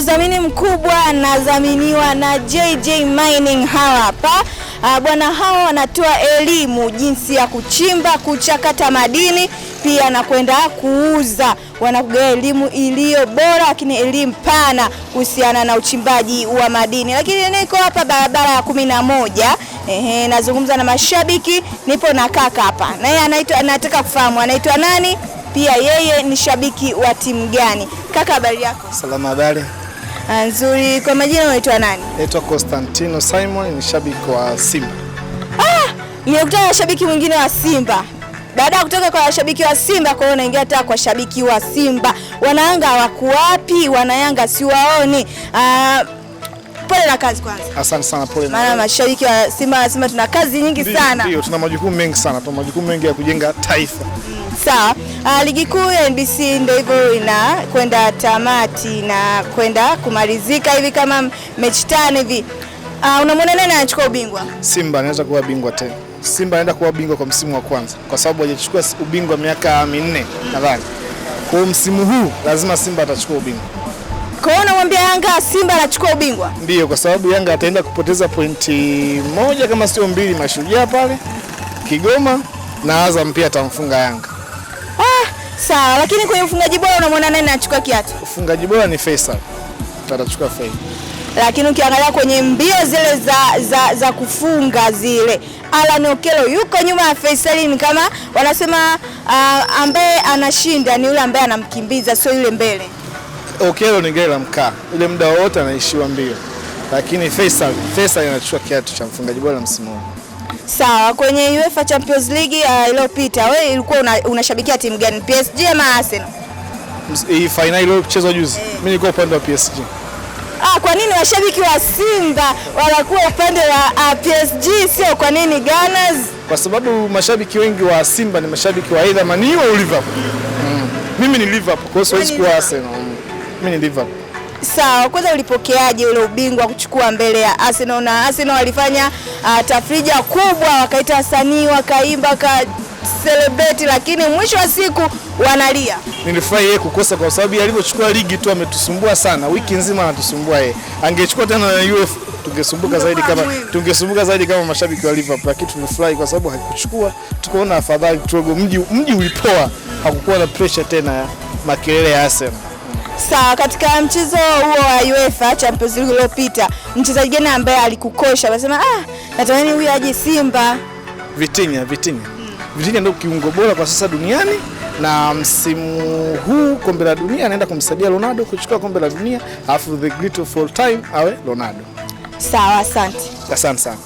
Udhamini mkubwa nadhaminiwa na JJ Mining hawa hapa. Bwana hawa wanatoa elimu jinsi ya kuchimba, kuchakata madini pia na kwenda kuuza. Wanakugawa elimu iliyo bora, lakini elimu pana kuhusiana na uchimbaji wa madini. Lakini niko hapa barabara ya 11. Ehe, nazungumza na mashabiki, nipo na kaka hapa, na yeye anaitwa, nataka kufahamu anaitwa nani, pia yeye ni shabiki wa timu gani? Kaka, habari yako? Salama, habari. Nzuri. Kwa majina unaitwa nani? Naitwa Constantino Simon, ni shabiki wa Simba. Nimekutana na shabiki mwingine wa Simba. Baada ya kutoka kwa washabiki wa Simba, kwa hiyo naingia hata kwa shabiki wa Simba. Wanayanga wako wapi? Wanayanga siwaoni. Pole na kazi kwanza. Asante sana, pole na Maana mashabiki wa Simba wanasema tuna kazi nyingi sana. Ndio, tuna majukumu mengi sana, tuna majukumu mengi ya kujenga taifa. Sawa. Ligi kuu ya NBC ndio hivyo inakwenda tamati na kwenda kumalizika hivi kama mechi 5 hivi. Unamwona nani anachukua ubingwa? Simba anaweza kuwa bingwa tena. Simba anaenda kuwa bingwa kwa msimu wa kwanza kwa sababu hajachukua ubingwa miaka 4 nadhani. Kwa hiyo msimu huu lazima Simba atachukua ubingwa. Kwa hiyo unamwambia Yanga Simba anachukua ubingwa? Ndio, kwa sababu Yanga ataenda kupoteza pointi 1 kama sio 2 Mashujaa pale Kigoma, na Azam pia atamfunga Yanga. Sawa, lakini kwenye ufungaji bora unamwona nani anachukua kiatu? Ufungaji bora ni Faisal. Atachukua Faisal. Lakini ukiangalia kwenye mbio zile za kufunga zile, Alan Okello yuko nyuma ya Faisal, ni kama wanasema ambaye anashinda ni yule ambaye anamkimbiza, sio yule mbele. Okello ni gari la mkaa, ile muda wote anaishiwa mbio, lakini Faisal anachukua kiatu cha mfungaji bora msimu huu. Sawa, kwenye UEFA Champions League iliyopita wewe ilikuwa unashabikia timu gani? PSG ama Arsenal? Hii finali iliyochezwa juzi, mimi nilikuwa upande wa PSG. Kwa nini washabiki wa Simba wanakuwa upande wa PSG, sio kwa nini Gunners? Kwa sababu mashabiki wengi wa Simba ni mashabiki wa either Man U au Liverpool. Mimi ni Liverpool, kwa hiyo siwezi kuwa Arsenal. Mimi ni Liverpool. Sawa, kwanza ulipokeaje ule ubingwa kuchukua mbele ya Arsenal? Na Arsenal walifanya tafrija kubwa, wakaita wasanii, wakaimba, waka celebrate, lakini mwisho wa siku wanalia. Nilifurahi yeye kukosa kwa sababu alivyochukua ligi tu ametusumbua sana, wiki nzima anatusumbua yeye. Angechukua tena na UEFA tungesumbuka zaidi kama mashabiki wa Liverpool, lakini tulifurahi kwa sababu hakuchukua, tukaona afadhali tuogo, mji ulipoa, hakukuwa na pressure tena ya makelele ya Arsenal. Sawa, katika mchezo huo wa UEFA Champions League uliopita, mchezaji gani ambaye alikukosha unasema natamani huyu aje Simba? Vitinha. Vitinha ndio kiungo bora kwa sasa duniani, na msimu huu kombe la dunia anaenda kumsaidia Ronaldo kuchukua kombe la dunia, alafu the great of all time awe Ronaldo. Sawa, asante. Asante sana.